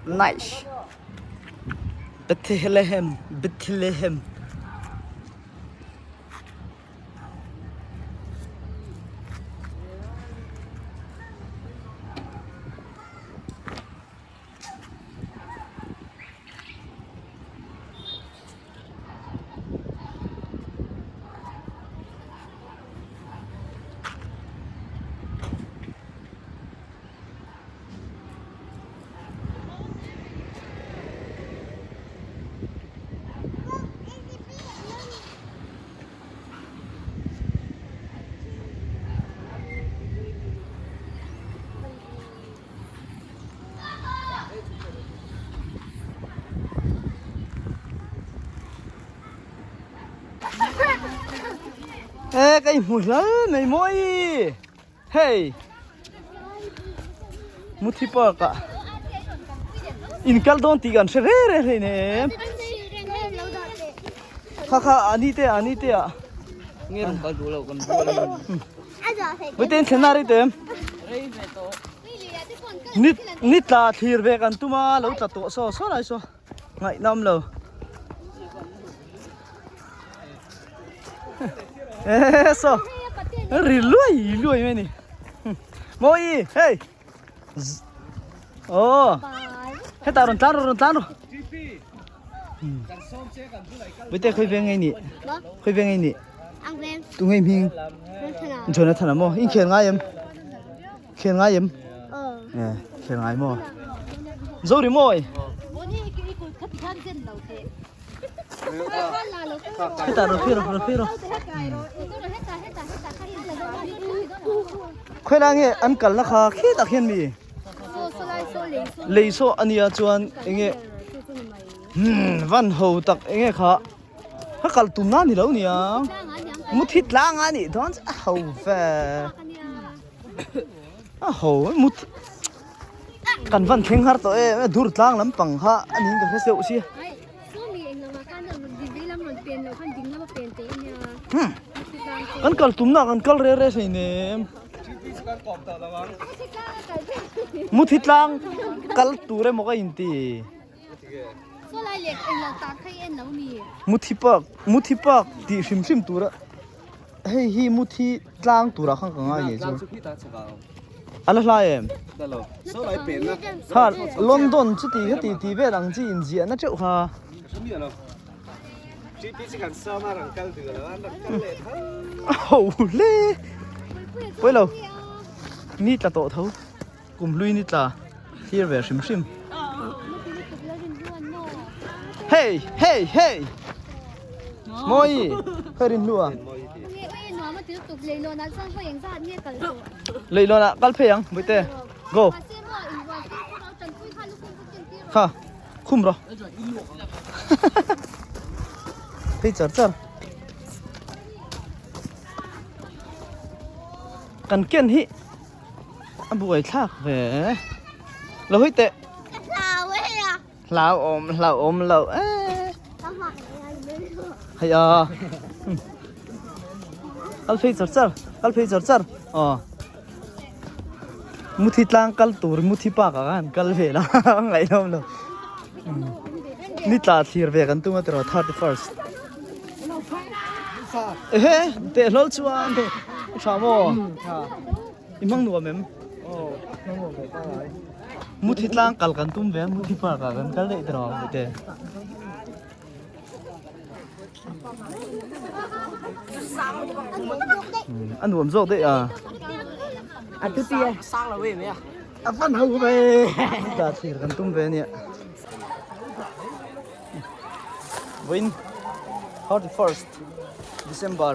Nice. Bethlehem, Bethlehem. Ê cái mùi lắm mày mỗi hey Muthi park ah in kal dawn tih kan hre re re hleinem kha kha ani te ani te ah nge rawn kal duh lo kan bual a Voi ten thlen a rei tawh em ni ni tla thlir ve kan tum a lo tla tawh saw saw lai saw ngaihnawm lo Ê sao ri luai luai mai ni Moi hey Oh hetah rawn tlan rawh rawn tlan rawh Bute khoi veng nge ni khoi veng nge ni Tu nge hming Jonathan a maw in khel ngai em khel ngai em Ờ khel ngai maw Zo ri mawi Hetah rawn phei rawh rawn phei rawh Khawilai nge an kalna kha khitah khian mi lei saw ania chuan enge van ho tak enge kha ka kal tum na ni lo nia muthi tlang a nih dawn a ho ve a ho muthi Kan van thleng har tawh e, dur tlang lampang kha a niin ka hre seuh sia. Kan kal tumna kan kal re re sei nem. Muthi tlang kal tur emaw ka inti. Muthi park, muthi park tih hrim hrim tura hei hi muthi tlang turah khan ka ngai ngei chu. A la hlai em? Ha London chu ti heti tih vel ang chi inziahna teuh kha. A ho hle. Pawi lo. Ni tla tawh tho. Kum hlui ni tla thlir ve hrim hrim. Hey hey hey. Mawi khawi rin hnu a. Leilawn ah kal phei ang Bawihte go. Kha khum rawh. Phei char char. Kan ken hi A buai thlak ve. Lo hei teh. Ka hlau e a. Hlau awm hlau awm lo e. Hei a. Kal phei char char kal phei char char. Aw. Muthi tlang kal tur muthi park ah khan kal ve la ngaihnawm lo. Ni tla thlir ve kan tum a tiraw 31st. Ehe teh hlawl chuan i tha maw i hmang nuam em muthi tlang kal kan tum ve a muthi park ah kan kal daih tiraw hei te a nuam zawk daih a a tu ti e sang lo em a a van ho ve tla thlir kan tum ve ania Vawiin 31st December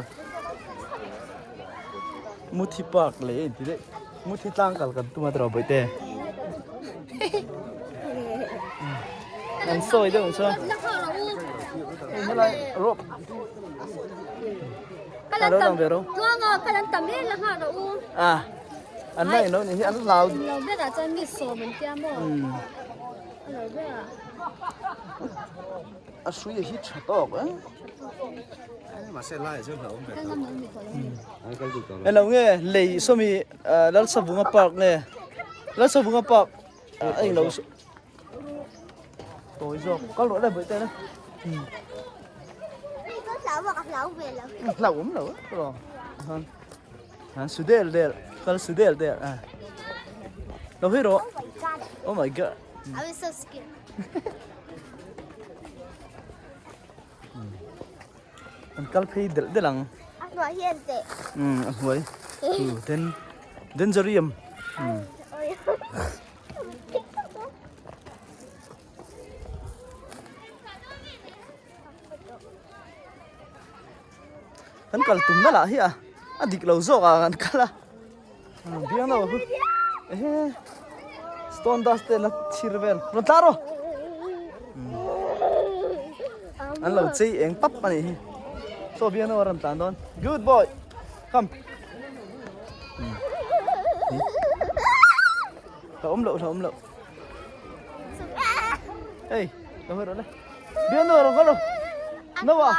Muthi Park leh a inti daih Muthi tlang kal kan tum a tiraw bawihte an sawi deuh ang chuan hei helai rope a lo lang ve ro a an la englo nih hi an hlau A hrui hi tha tawk e. Mahse lai chu hlauhawm ve tho. Elo nge lei sawmi Lalsavunga park nge Lalsavunga park a englo tawi zawk kal rawh le bawih te le hlauh awm lo a han su del del kal su del del a lo hawi rawh oh my god I was so scared. An kal phei delh delh ang. A hnuai hi an teh. Umm a hnuai. Chu den dangerium. Umm. Kan kal tum na lah hi a a dik lo zawk a kan kal a. Biang lo hu. Ehe. Stone dust te la chhir vel. Rawn tla rawh. An lo chei eng pap a nih hi. Saw biang lo a rawn tlan dawn. Good boy. Come. Hla awm loh, hla awm loh. Hey, lo hawi rawh le. Biang lo rawn kal lo. No a.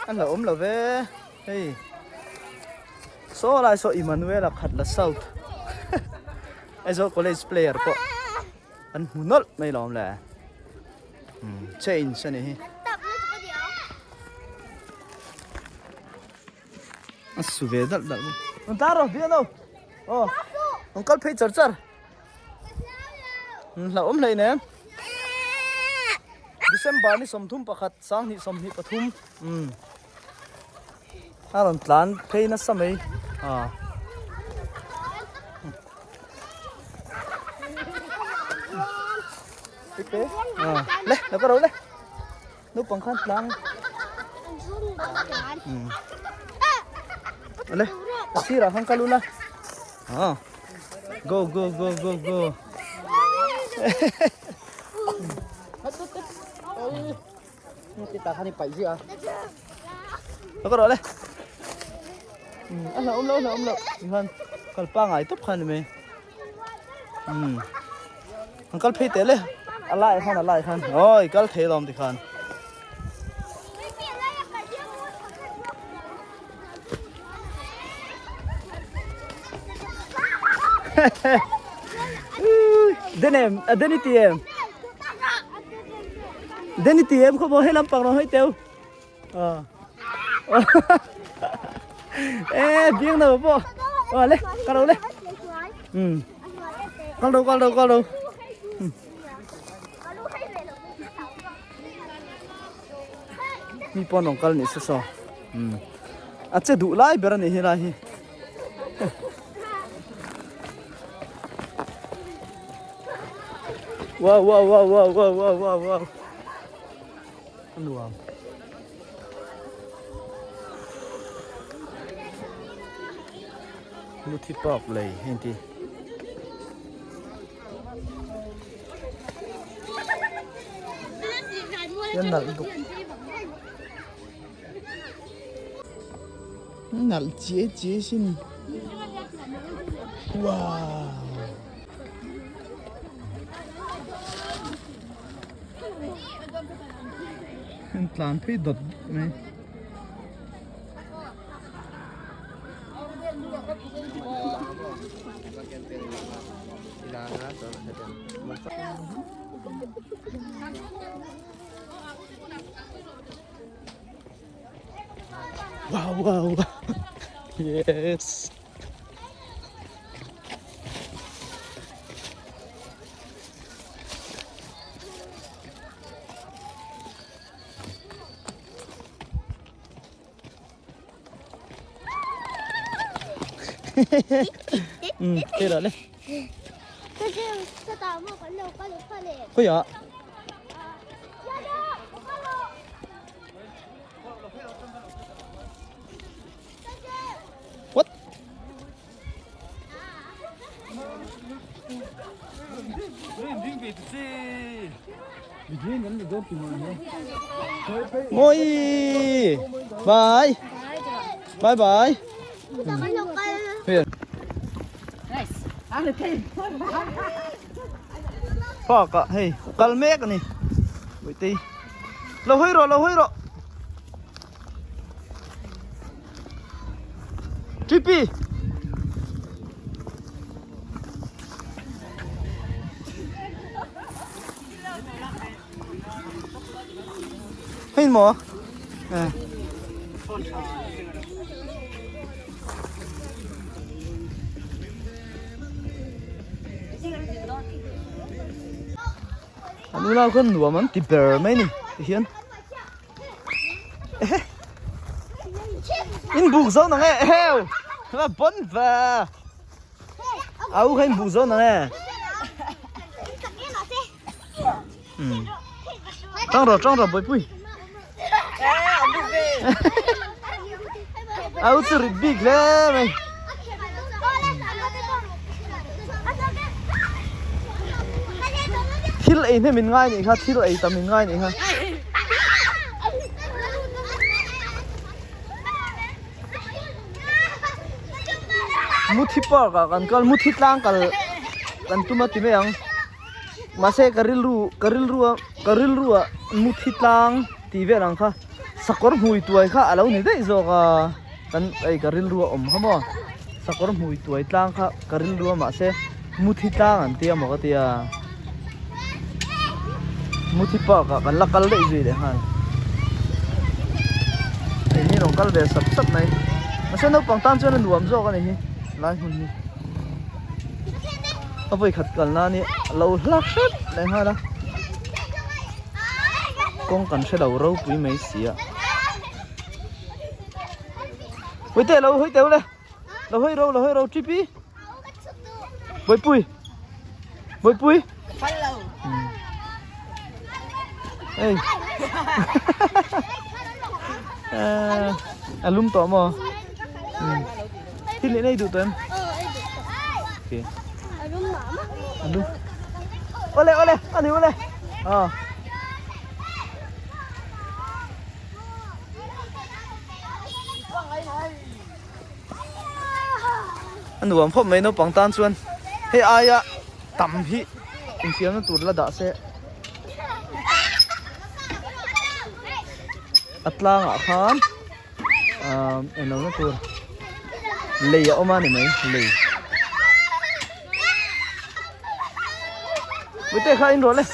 An lo awm lo ve. Hei saw lai saw Emmanuel-a khat la south Aizawl college player pawh an hmu nawlh mai lawm le change a ni hi a su ve dalh dalh bawk rawn tlar rawh biak no aw rawn kal phei char char. Hlauhawm hlei nen December ni 31 sanghnih 23 umm a rawn tlan phei nasa mai a le lo ka ro le naupang khan tlang umm le a sirah khan kal ula ah. Go go go go go. Lo rawh le. A hlauhawm lo hlauhawm lo. Tikhan kal pangai tawp khan ni mai. Umm. An kal phei teh le. A lai khan a lai khan. Oi kal thei lawm tikhan. Den em, à den ti em. Den ti em không có hết lắm bằng nó hơi tiêu. Ờ. Ê, biếng nào bộ. Ờ lên, con đâu lên. Ừ. Con đâu, con đâu, con đâu. Ừ. Mi pawn rawn kal ni se saw umm a che duh lai ber a ni helai hi wow wow wow wow wow wow wow wow a nuam Muthi park lei heng ti. Hian nalh bawk nalh chiai chiai sin wow an tlan phei dawt mai. Wow, wow, wow. Yes. Ừ, thế rồi đấy. Có gì ạ? What? Moi. Bye. Bye bye. Park ah hei kal mek a ni Bawihtei lo hawi rawh lo hawi rawh. Trippy. Hei maw? Eh. An unau khan nuam an ti ber mai ni tihian. Ehe. In buk zo nang e eheu. La bon ve. Au kha in buk zo nang e. Tang ro tang ro boi pui. Au chu rit bik hle mai. Thil ei hnem in ngai nih kha thil ei tam in ngai nih kha. Muthi park ah kan kal muthi tlang kal kan tum a ti mai ang. Mahse ka rilru ka rilru a ka rilru ah muthi tlang tih vel ang kha sakawr hmui tuai kha a lo ni daih zawk a kan ei ka rilru a awm kha maw sakawr hmui tuai tlang kha ka rilru a mahse muthi tlang an tia maw ka tia muthi park ah kan la kal daih zui leh nghal hei hi rawn kal ve sap sap mai mahse naupang tan chuan a nuam zawk a ni hi lai hmun hi. A vawi khat kal nan hi a lo hla hrep leh nghal a kawng kan hre lo ropui mai si a Puite lo hawi teuh le lo hawi ro lo hawi ro Tripi Bawihpui Bawihpui Ei A lum tawh maw Thil leh nei duh tawh em? Okay. Alu. Ole ole, ani ole. Ah. A nuam khawp mai naupang tan chuan hei aia tam hi infiamna tur la dah se a tlangah khan Ahh englo na tur lei a awm a ni mai lei Puite kha in rawh le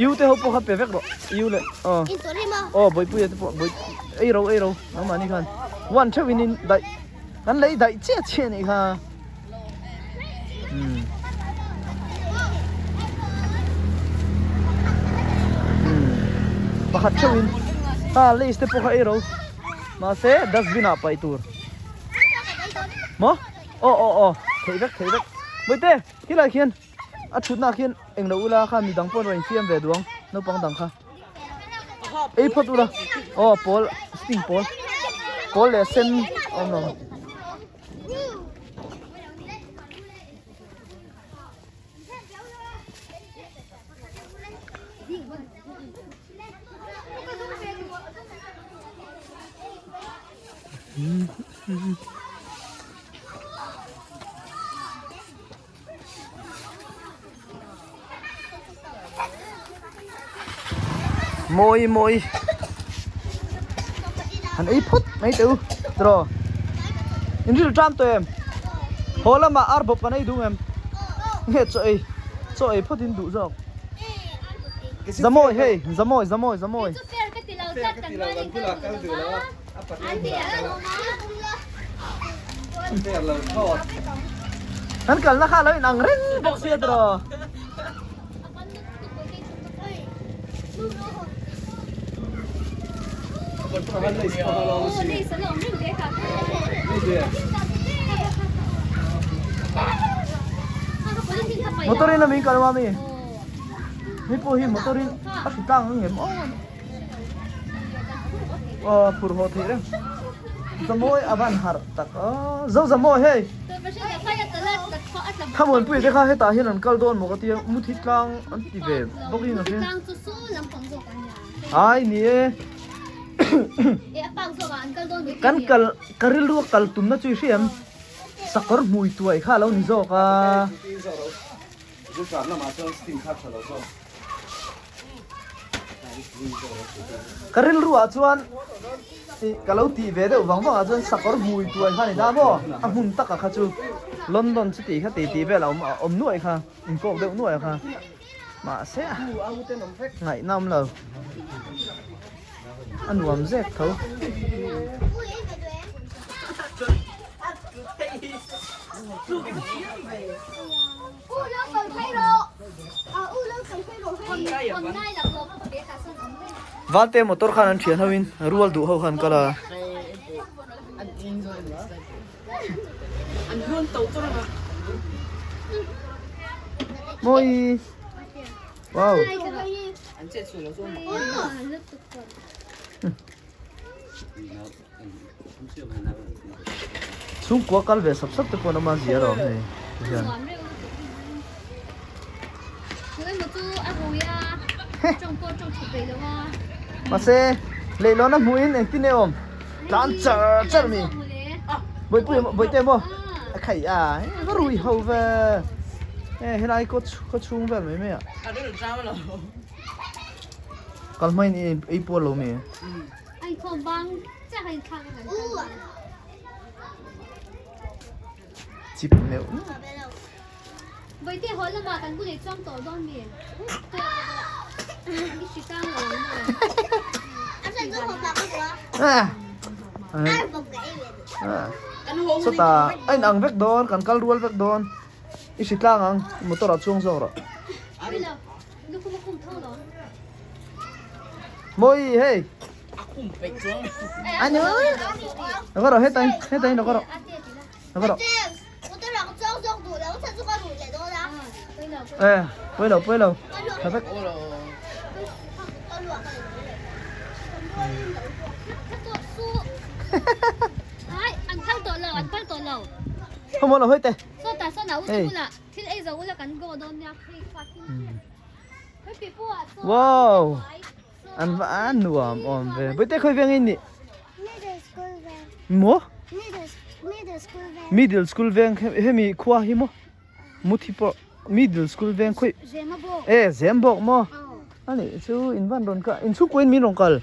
U te ho pawh kha pe vek rawh U leh aw aw Bawihpuia te pawh Bawih ei ro ei ro nangmahni khan one theuh in in daih kan lei daih chiah chiah a nih kha umm umm pakhat theuh in ha lace te pawh kha ei ro mahse dustbin ah paih tur maw aw aw aw theih vek theih vek Bawihte khilai khian a thutna ah khian englo ula kha midang pawh an rawn infiam ve duh ang naupang dang kha ei phawt ula aw pawl sting pawl pawl leh sen a awm lo. Mawi mawi han ei phawt mai teh u tiraw in rilru ṭam tawh em haw lamah ar bawp kan ei duh em nge chaw ei chaw ei phawt in duh zawk zamawi hei zamawi zamawi zamawi. Kan kalna kha lo inang reng bawk sia tiraw. Motor in a min kal mami. Mi pawh hi motor in a hri tlang ang em aw. Aw phur haw theih reng. Zamawi a van harh tak a. Zo Zamawi hei. Thamuanpui te kha hetah hian an kal dawn maw ka tia muthi tlang an ti ve bawk in a hria. Ai ni e. Kan kal ka rilru a kal tumna chu i hria em? Sakawr hmui tuai kha a lo ni zawk a. Ka rilruah chuan ih ka lo tih ve deuh vang vangah chuan sakawr hmui tuai kha a ni ta maw? A hmun taka kha chu London chuti kha ti tih vel a awm a awm nuaih kha inkawk deuh nuaih kha mahse ngaihna awm lo a nuam zek tho. Valte motor khan an thian ho in rual duh ho khan kal a. Mawi wow. Chhungkua kal ve sap sap te pawh an awm a zia lo hei tihian. Mahse leihlawn a hmuhin engtin nge awm tlan char char a ni. Bawihpui bawihte maw a khaih a hei va rui ho ve e helai kaw chhung vel mai mai ah. Kal hmain ei pual lo mi. Chip meuh Sawtah a inang vek dawn kan kal rual vek dawn i hri tlang ang motor ah chuang zawk rawh. Mawi hei. Anu. Lo rawh hetain hetain lo rawh. Lo rawh. Eh, pui lo pui lo. Tha vek. Không muốn là hơi tệ. Hey. Wow! An va a nuam awm ve. Bawihte khawi veng in nih? Middle school veng. Maw? Middle middle school veng. Middle school veng hemi khua hi maw? Muthi pawh middle school veng khawi? Zemabawk. E Zembawk maw? Ani chu in van rawn kal in chhungkaw in min rawn kal.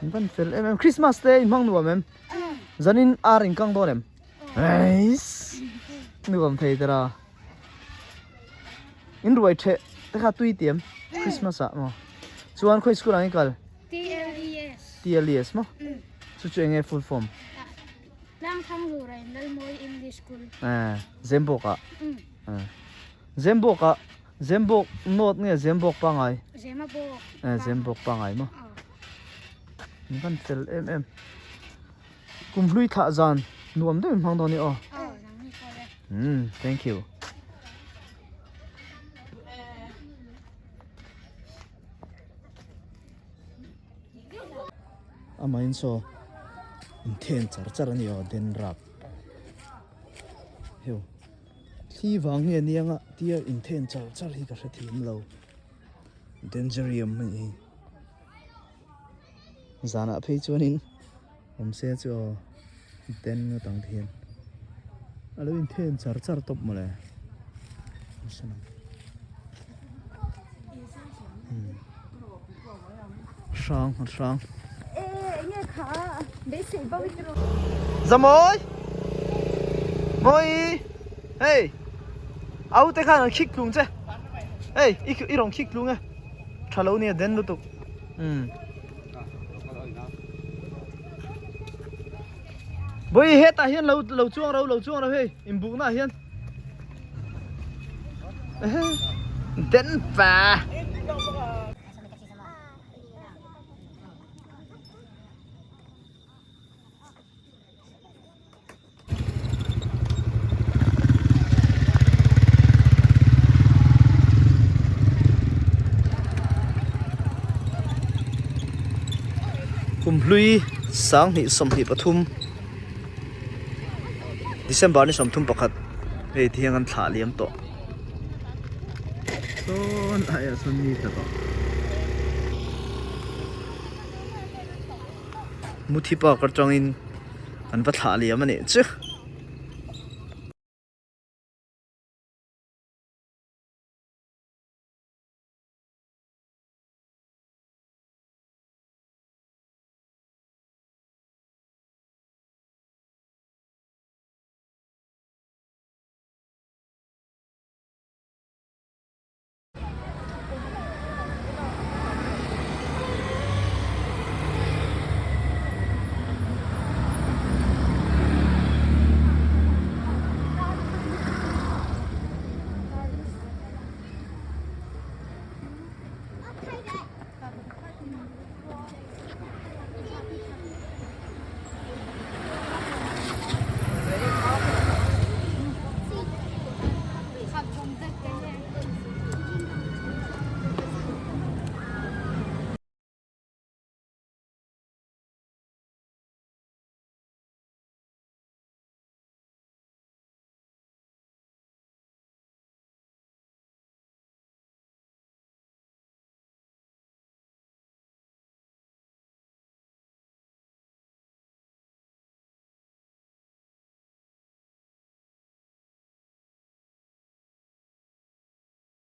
In van fel em em. Christmas te in hmang nuam em? Zanin ar in kang dawn em? Eiss! Nuam thei tera. In ruai theh te kha tui tiam Christmas ah maw chuan khawi school ah nge kal TLES TLES maw chu chu enge full form Tlangthang Lura in Lalmawi English School eh Zembawk ah eh Zembawk ah Zembawk North nge Zembawk pangai Zemabawk eh Zembawk pangai maw in van fel em em Kum hlui thlah zan nuam deuh in hmang dawn i aw. Hmm, thank you. Ama in saw in then char char ani aw den rap. Heu. Thli vang nge nianga tia in then char char hi ka hre thiam lo. Dangerium ani. Zanah phei chuanin awm se chu aw den ngawt ang thian a lo inthen char char tawp mawle hrang a hrang Zamawi Mawi hei au te khan an khik tlung che hei i rawn khik tlung e tha lo nia den lutuk. Umm. Bawi hetah hian lo lo chuang ro lo chuang ro hei inbukna ah hian den pa. Kum hlui sanghnih 23 December ni 31 hei ti hian kan thlah liam tawh sawn aiah sawn mi tla tawh Muthi park atangin kan va thlah liam a nih chu.